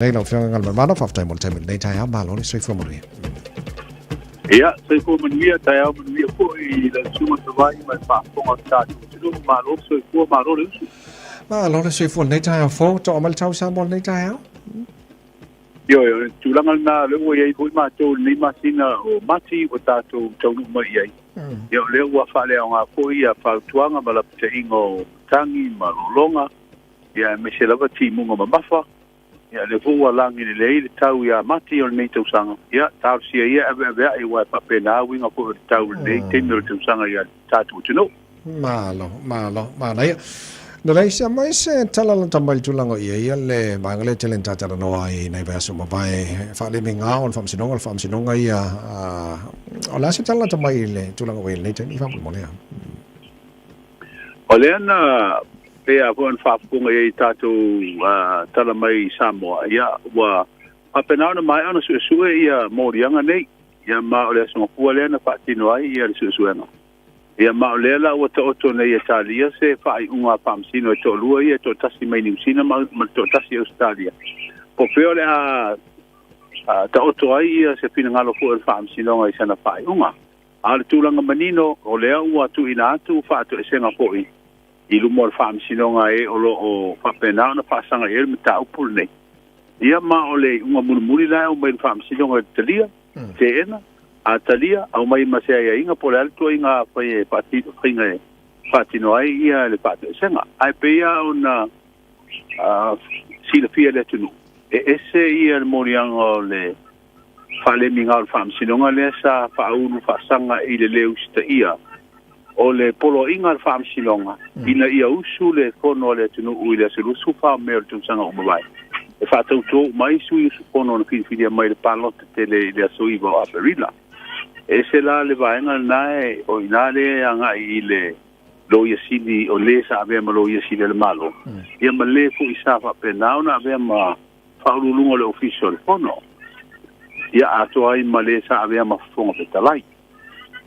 Nei lau Afioga Galumalemana, faafetai mo le taimi i lenei taeao, malo le soifua manuia. Ia, soifua manuia, taeao manuia foi i lau Susuga Tavai ma le faafofoga o le tatou atunuu, malo le soifua, malo le usu. Malo le soifua i lenei taeao fou, to'a mai le tau Samoa i lenei taeao. Ioe, o le tulaga lena o lea ua i ai foi matou i lenei masina o Mati ua tatou taunuu mai i ai. Ia o lea ua faaleaoga foi ia fautuaga ma lapataiga o matagi ma lologa, ia aemaise lava timuga mamafa. Ia lea foi ua lagi lelei le tau ia Mati o lenei tausaga. Ia talosia ia e aveaveai aua e faapena uiga foi o le tau i lenei taimi o le tausaga ia le tatou atunuu. Malo, malo, manaia. Na leai se mai se tala lata mai le tulaga o i ai le vaega lea tele na tatalanoa ai i nai vaiaso ua mavae faalemiga o le faamasinoga, o le faamasinoga ia, o le a se tala lata mai i le tulaga ua i ai lenei taimi faamolemole? O lea na pei lava foi ona faafofoga i ai i tatou tala mai i Samoa, ia ua faapena ona maea ona suesue ia moliaga nei, ia ma o le Aso Gafua lea na faatino ai ia le suesuega. Ia ma o lea la ua taoto nei e talia se faaiuga a faamasino e toalua ia, e toatasi mai Niu Sina ma le toatasi i Ausetalia. Po o fea o le a taoto ai ia se finagalo foi o le faamasinoga i sana faaiuga. A o le tulaga manino, o lea ua tuuina atu faatoesega foi i luma o le Faamasinoga e o lo o faapena ona faasaga i ai le mataupu lenei. Ia ma o le iuga mulimuli la e aumai i le Faamasinoga i le talia, teena, a talia, aumai ma se aiaiga po o le a le tuuaiga fai e faiga e faatino ai ia le faatoesega. Ae pei lava ona silafia e le atunuu, e ese ia le moliaga o le faalemiga o le Faamasinoga lea sa faaulu faasaga i le lē usitaia o le poloaiga a le Faamasinoga ina ia usu le Fono a le atunuu i le aso 24 o Me o le tausaga ua mavae e faatauto uma ai sui usufono na filifilia mai i le palota tele i le aso 9 o Aperila. E ese la le vaega lena e o i ina lea e agai i le Loia Sili o lē sa avea ma Loia Sili a le Malo, ia ma lē foi sa faapena ona avea ma Faauluuluga o le Ofisa o le Fono, ia atoa ai ma le sa avea ma Fofoga Fetalai.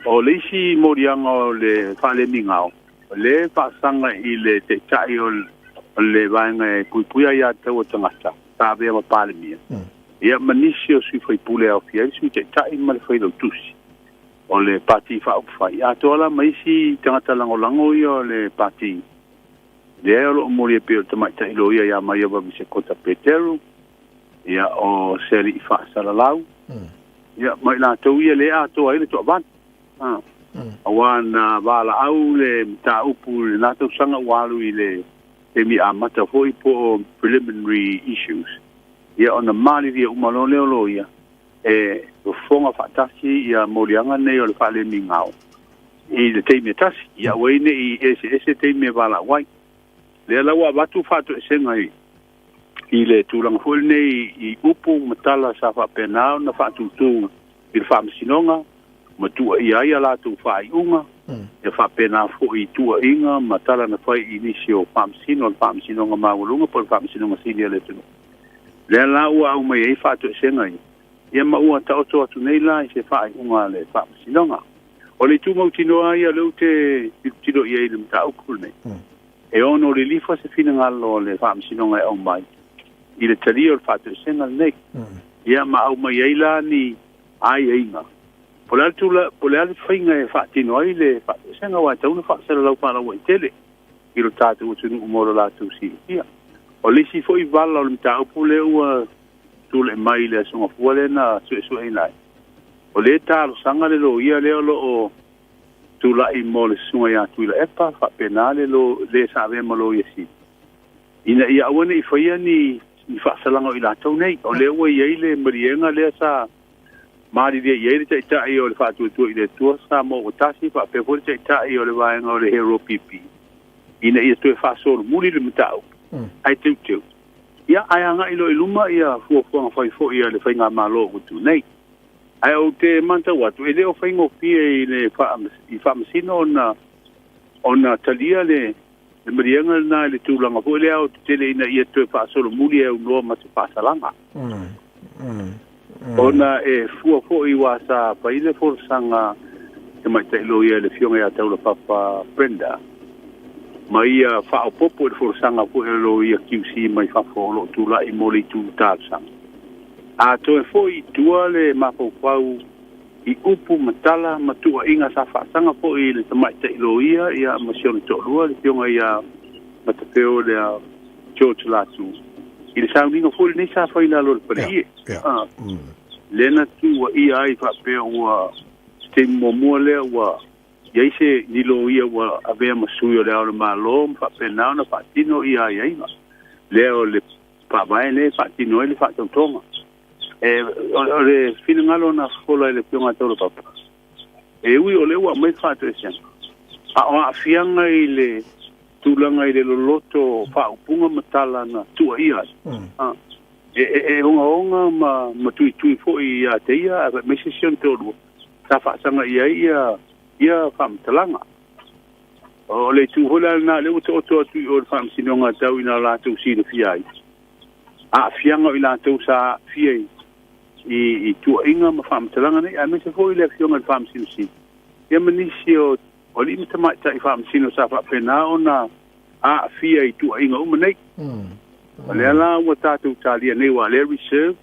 O le isi moliaga o le faalemigao, o le faasaga i le Taitai o le Vaega e Puipuia Aiatatau a Tagata, sa avea ma Palemia, ia ma nisi o sui faipule e aofia ai le Sui Taitai ma le Failautusi o le Pati Faaupufai, atoa la ma isi tagata lagolago ia o le Pati. Lea o lo o molia pea o le tamaitai loia ia Maiava Visekota Peteru, ia o se alii faasalalau, ia ma i latou ia lea atoa ai le toavalu. Aua na valaau le mataupu i lena tausaga ua alu i le taimi amata foi po o preliminary issues. Ia ona malilie uma loa lea o loia e fofoga faatasi ia moliaga nei o le faalemigao i le taimi e tasi, ia aua ai ne i eseese taimi e valaau ai. Lea la ua avatu faatoesega i le tulaga foi lenei i upu ma tala sa faapena ona faatūtū i le Faamasinoga ma tuuaia ai a latou faaiuga, ia faapena foi i tuuaiga ma tala na fai i nisi o Faamasino o le Faamasinoga Maualuga po o le Faamasinoga Sili a le atunuu. Lea la ua aumai ai faatoesega ia, ia ma ua taoto atu nei la i se faaiuga a le Faamasinoga. O le itu mautinoa ia lea ou te tilotilo i ai i le mataupu lenei, e ono lilifa se finagalo o le Faamasinoga e aumai i le talia o le faatoesega lenei. Ia ma aumai ai la ni aiaiga. Po o le a le tula, po o le a le faiga e faatino ai le faatoesega, aua e tatau ona faasalalau faalauaitele i lo tatou atunuu mo lo latou silafia. O le isi foi vala o le mataupu lea ua tulai mai i le Aso Gafua lea na suesueina ai, o lea e talosaga le loia lea o lo o tulai mo le susuga ia Tuilaepa, faapena le le sa avea ma Loia Sili, ina ia aua ne i faia ni faasalaga o i latou nei. O lea ua i ai le maliega lea sa malilie i ai le Taitai o le Faatuatua i le Atua Samoa ua tasi, faapea foi le Taitai o le Vaega o le Hero PP, ina ia toe faasolomuli le mataupu, ae teuteu. Ia, ae agai loa i luma ia fuafuaga fai foi a le faigamalo ua tu nei. Ae ou te matau atu, e le o faigofie i le i faamasino ona ona talia le le maliega lena i le tulaga foi lea o tetele ina ia toe faasolomuli e aunoa ma se faasalaga. Ona e fua foi ua sa fai le folasaga tamaitai loia i le Afioga ia Taulapapa Brenda. Ma ia faaopoopo i le folasaga foi a le Loia QC mai fafo o lo o tulai mo le itu talosaga. A toe foi i tua le mafaufau i upu ma tala ma tuuaiga sa faasaga foi i le tamaitai loia ia ma si ona toalua le afioga ia Matafeo lea George Latu i le sauniga foi lenei sa fai i lalo o le faleie. Lea na tuuaia ai faapea ua se taimi muamua lea ua i ai se ni loia ua avea ma sui o le Ao o le Malo ma faapena ona faatino ia aiaiga lea o le faavae lea e faatino ai le faatautoga. E, o le finagalo na fofola e le Afioga a Taulapapa, e ui o lea ua aumai le faatoesega, a o aafiaga i le tulaga i le loloto o faaupuga ma tala na tuuaia ai, e ogaoga ma tuitui foi ia te ia, aemaise si ona toalua, sa faasaga i ai ia faamatalaga. O le itu foi la lena, lea ua taoto atu i o i le Faamasinoga tau ina latou silafia ai aafiaga o i latou sa aafia i tuuaiga ma faamatalaga nei, aemaise foi le Afioga i le Faamasino Sili, ia ma nisi o alii ma tamaitai faamasino sa faapena ona aafia i tuuaiga uma nei. O lea la ua tatou talia nei, ua lea reserve,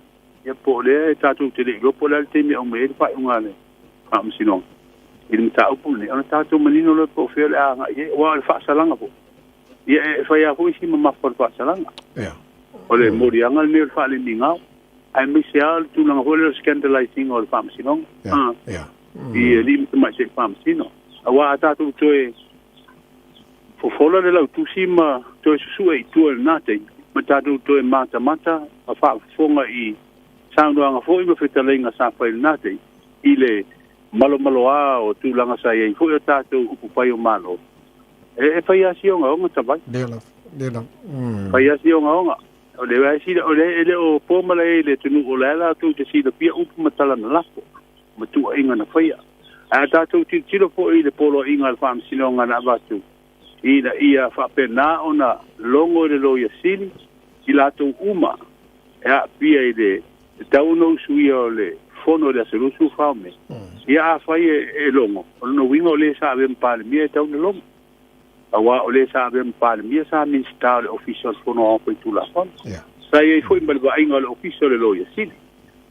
ia po o lea e tatou te le iloa po o le a le taimi e aumai ai le faaiuga a le Faamasinoga i le mataupu lenei, ona tatou manino loa po o fea o le a agai i ai, aua o le faasalaga foi, ia e fai lava foi si mamafa o le faasalaga. O le moliaga lenei o le faalemigao, aemaise lava o le tulaga foi lea o le scandalizing o le Faamasinoga i alii ma tamaitai faamasino. Aua a tatou toe fofola le lautusi ma toe susue i tua i lena taimi, ma tatou toe matamata ma faafofoga i saunoaga foi ma fetalaiga sa fai i lena taimi, i le malomaloa o tulaga sa i ai foi o tatou upufai o Malo, e fai lava si ogaoga tavai. Fai lava si ogaoga. O le, o le, e le o po malae i le atunuu o la e latou te silafia upu ma tala na lafo ma tuuaiga na faia. Ae a tatou tilotilo foi i le poloaiga a le Faamasinoga na avatu ina ia faapena ona logo i le Loia Sili i latou uma e aafia i le tatau ona usuia o le fono i le aso 24 o Me, ia afai e logo, o lona uiga o le sa avea ma Palemia e tatau ona logo. Aua o le sa avea ma Palemia sa Minisita o le Ofisa o le Fono Aoao Faitulafono. Sa i ai foi ma le vaaiga o le Ofisa o le Loia Sili.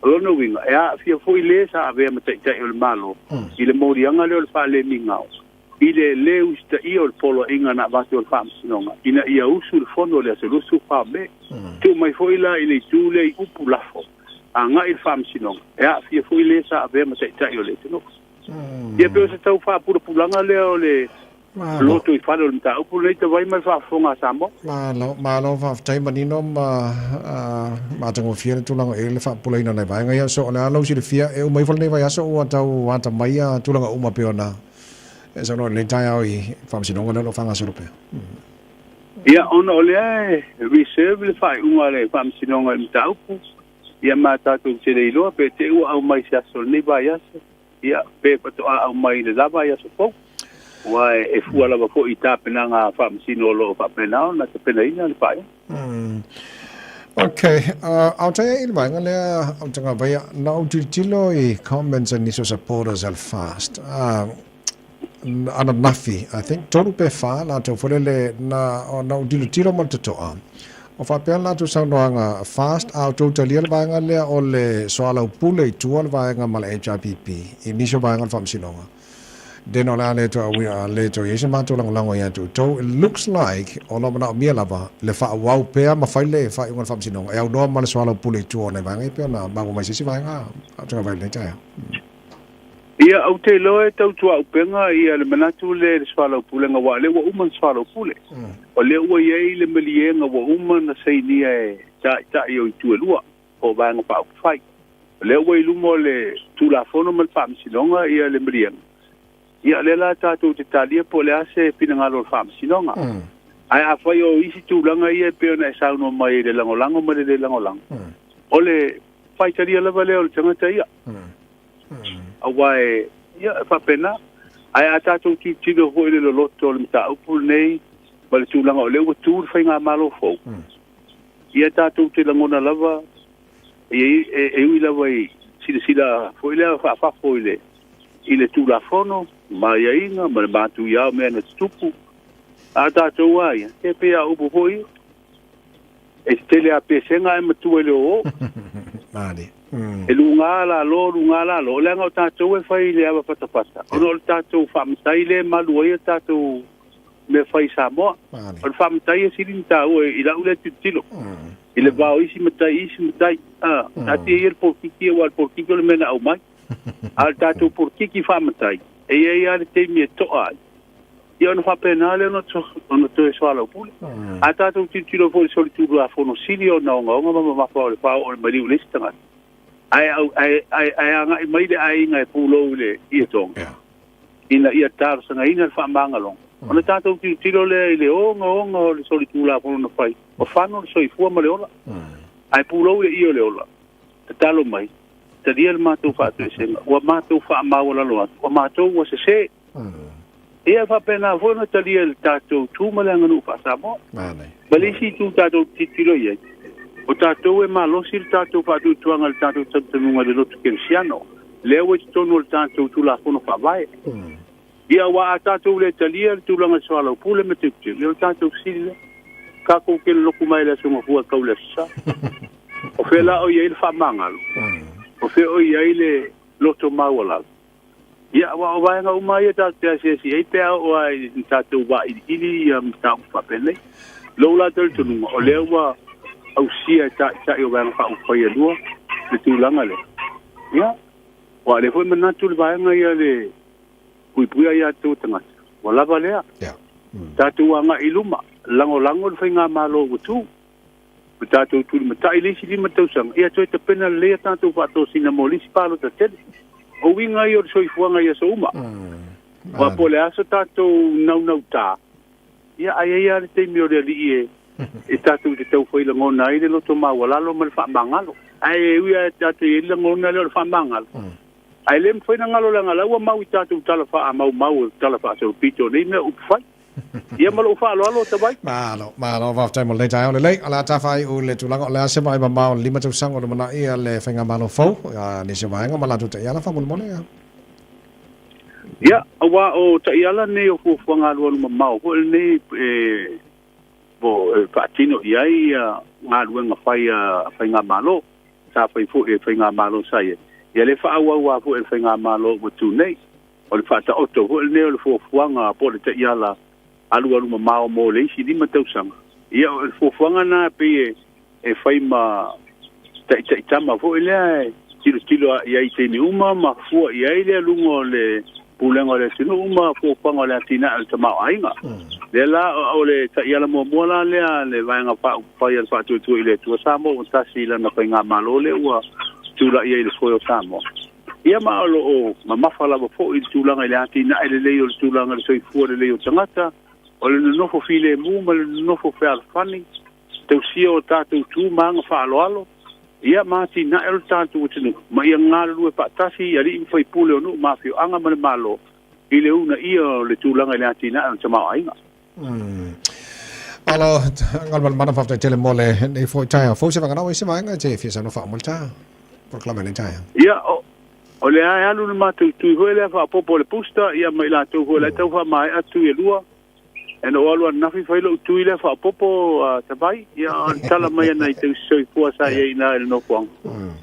O lona uiga, e aafia foi le sa avea ma Taitai o le Malo i le moliaga lea o le faalemigao i le lē usitaia o le poloaiga na avatu e le Faamasinoga ina ia usu le fono i le aso 24 o Me. Tuu mai foi la i le itu lea i upu lafo agai i le Faamasinoga, e aafia foi le sa avea ma Taitai o le atunuu. Ia pei o se tau faapulapulaga lea o le loto i fale o le mataupu lenei tavai ma le faafofoga a Samoa. Malo, malo faafetai manino ma matagofie le tulaga i le faapupulaina o nai vaega ia. So o le a lou silafia e uma ifo lenei vaiaso ua tau atamai ia tulaga uma pei ona e saunoa i lenei taeao i Faamasinoga lea o lo o faagasolo pea. Ia, ona o lea e reserve le faaiuga a le Faamasinoga i le mataupu, ia ma tatou te le iloa pe te i ua aumai i se aso o lenei vaiaso, ia, pe faatoa aumai i le la vaiaso fou. Aua e fua lava foi i tapenaga a Faamasino o lo o faapena ona tapenaina le faaiuga. Ok, aotai ai i le vaega lea o Tagavaia, na ou tilotilo i comments a nisi o supporters a le FAST, ananafi, I think, 3 pe 4 latou foi lele, na, na ou tilotilo ma le totoa, o faapea latou saunoaga, FAST, a outou talia le vaega lea o le soalaupule i tua le vaega ma le HRPP, i nisi o vaega o le Faamasinoga, then o le a le toe, le toe i ai se matou lagolago ia te outou. It looks like o lo o manaomia lava le faaauau pea ma fai le faaiuga a le Faamasinoga e aunoa ma le soalaupule i tua o nai vaega ia pei ona maua mai se isi vaega a Tagavai i lenei taeao. Ia, ou te iloa e tau tuaupega ia le manatu lea i le soalaupulega, aua o lea ua uma ona soalaupule. O lea ua i ai le maliega ua uma ona sainia e taitai o itu e lua, po o Vaega Faaupufai. O lea ua i luma o le Tulafono ma le Faamasinoga ia le maliega. Ia, o lea la tatou te talia po o le a se finagalo o le Faamasinoga. Ae afai o isi tulaga ia e pei ona e saunoa mai i le lagolago ma le le lagolago, o le faitalia lava lea o le tagata ia. Aua e, ia, e faapena. Ae a tatou tilotilo foi i le loloto o le mataupu lenei ma le tulaga o lea ua tu le faigamalo fou, ia tatou te lagona lava, e, e, e ui lava i silasila foi lea faafafo i le, i le Tulafono ma aiaiga ma le matuia o mea na tutupu. A tatou lava ia, e pei a upu foi ia, e tetele lava pesega ae matua i le oo. E luga lalo, luga lalo, leaga o tatou e fai i le ava fatafata, ona o le tatou faamatai lea e malu ai a tatou mea fai i Samoa. O le faamatai e sili ona taua i lau lea tilotilo, i le va o isi matai i isi matai. Taatia ia le polokiki, aua o le polokiki o le mea na aumai. A o le tatou polokiki faamatai, e i ai lava le taimi e to'a ai, ia ona faapena lea ona toe soalaupule. A tatou tilotilo foi i le solitulafono sili ona ogaoga ma mamafa o le faaoo o le maliu i le isi tagata, ae agai mai le aiga e pulou i le ietoga ina ia talosagaina le faamagaloga, ona tatou tilotilo lea i le ogaoga o le solitulafono na fai, ua fano le soifua ma le ola, ae pulou le ie o le ola. Tatalo mai, talia le matou faatoesega, ua matou faamaualalo atu, o matou ua sese. Ia e faapena foi ona talia e le tatou tu ma le aganuu faa-Samoa. Ma le isi itu tatou te tilotilo i ai, o tatou e malosi le tatou faatuatuaga i le tatou talitonuga i le lotu kerisiano, lea ua i totonu o le tatou Tulafono Faavae. Ia aua a tatou le talia le tulaga i le soalaupule ma teuteu, ia o le tatou fesili lea, tatou te lotu mai i le Aso Gafua e tau i le Aso Sa. O fea la o i ai le faamagalo? O fea o i ai le loto maualalo? Ia, aua o vaega uma ia tatou te asiasi ai pe a oo lava i tatou vailiili ia mataupu faapenei. Lou la talitonuga, o lea ua ausia e Taitai o Vaega Faaupufai e lua le tulaga lea. Ia, aua o lea foi e manatu le vaega ia le puipuia ia outou tagata, ua lava lea. Tatou agai i luma, lagolago le faigamalo ua tu. Ua tatou tulimatai le isi 5 tausaga, ia toe tapena lelei a tatou faatosina mo le isi palota tele. O uiga ia o le soifuaga i aso uma. Aua po o le a so tatou naunauta, ia ae i ai lava le taimi o le Alii e tatou te taufai lagona ai le loto maualalo ma le faamagalo. Ae ui lava tatou i ai le lagona lea o le faamagalo, ae le mafai ona galo leaga la ua mau i tatou tala faamaumau, tala faasolopito o nei mea upu fai. Ia ma lou faaaloalo Tavai. Malo, malo, faafetai mo lenei taeao lelei. O le a tafaai'u i le tulaga o le a se vaai mamao o le 5 tausaga o lumanai a le Faigamalo fou, nisi o vaega ma latou taiala faamolemole. Ia. Ia, aua o taiala nei o fuafuaga alualu mamao foi lenei e, po e faatino i ai galuega fai a Faigamalo, sa fai foi e Faigamalo sa i ai, ia le faaauau lava foi e le Faigamalo ua tu nei. O le faataoto foi lenei o le fuafuaga po o le taiala alualu mamao mo le isi 5 tausaga. Ia, o le fuafuaga lena e pei e fai ma taitaitama foi lea e tilotilo i ai i taimi uma ma fua i ai le aluga o le pulega o le atunuu ma fuafuaga o le atinae o le tamaoaiga. Lea la, o le taiala muamua la lea a le Vaega Faaupufai a le Faatuatua i le Atua Samoa ua tasi i lana faigamalo lea ua tulai ai i le foe o Samoa. Ia ma o lo o mamafa lava foi le tulaga i le atinae lelei o le tulaga i le soifua lelei o tagata, o le nonofo filemu ma le nonofo fealofani, tausia o tatou tu ma aga faaaloalo, ia ma atinae o le tatou atunuu, ma ia galulue faatasi i alii ma faipule o nuu ma afioaga ma le Malo i le uunaia o le tulaga i le atinae o le tamaoaiga. Malo, Galumalemana, faafetai tele mo lenei foi taeao fou. Se vaega o se vaega e te fia saunoa faamolemole ta polokalame i lenei taeao. Ia, o lea e alu le matou tui foi lea faaopoopo o le booster, ia ma i latou foi o la e tau faamaea tui e lua. E na ou alu ananafi fai lou tui lea faaopoopo a Tavai, ia o le tala mai a nai tausi soifua sa i ai i ina i le nofoaga.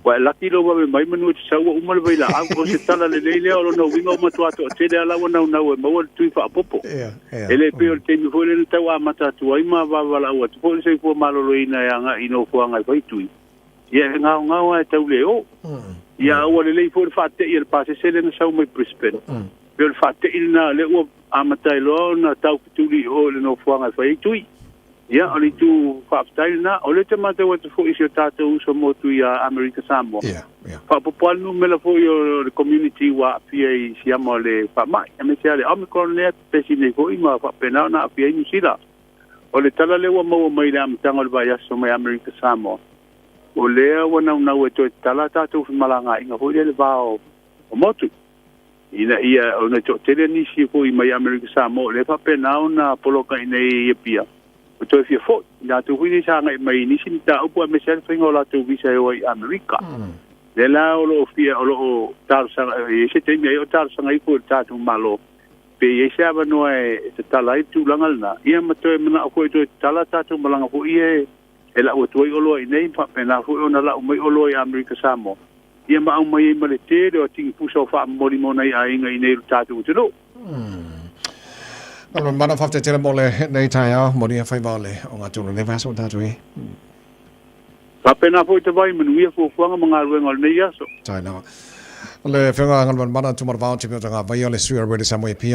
Ua e laki lou vave mai manu e te sau ua uma le vailaau. O se tala lelei lea, o lona uiga ua matua toatele lava la ua naunau e maua le tui faaopoopo. E le pei o le taimi foi lea na tau amata atu ai ma vavalaau atu foi le soifua maloloina e agai i nofoaga e fai tui. Ia e gaogao lava e tau le o. Ia a ua lelei foi le faatei a le pasese lea na sau mai Brisbane. Pei o le faatei lena lea ua amata ai loa ona taufetuli i o i le nofoaga e fai ai tui. Ia, o le itu faafetai lena. O lea e te matau atu foi i si o tatou uso motu ia Amerika Samoa. Faaopoopo lava le numera foi o le community ua aafia i siama o le faamai, aemaise lava le Omicron lea e pepesi nei foi ma faapena ona aafia ai Niu Sila. O le tala lea ua maua mai i le amataga o le vaiaso mai Amerika Samoa, o lea ua naunau e toe tatala a tatou femalagaaiga foi lea i le va o motu. Ina ia ona e toatele nisi foi mai Amerika Samoa o lea e faapena ona poloka i inei i Apia, ua toe fia foi. I latou foi nei sa agai mai i nisi mataupu aemaise lava le faiga o latou visa e o ai i Amerika. Lea la o lo o fia, o lo o talosaga, e i ai se taimi ai o talosaga ifo i le tatou Malo. Pe i ai se avanoa e tatala ai le tulaga lenā, ia ma toe manao foi e toe tatala tatou malaga foi ia e lau atu ai oloa i inei ma faapena foi ona lau mai oloa i Amerika Samoa, ia ma aumai ai ma le tele o atigi pusa o faamomoli mo nai aiga i inei i lo tatou atunuu. Malo mana faafetai tele mo lenei taeao, molia faiva o le ogatolu i lenei vaiaso o tatou i ai. Faapena foi Tavai, manuia fuafuaga ma galuega o lenei aso. Tai lava. O le Afioga Galumalemana Tumalavao Timeo Tagavaia, le sui o le Radio Samoa i Apia.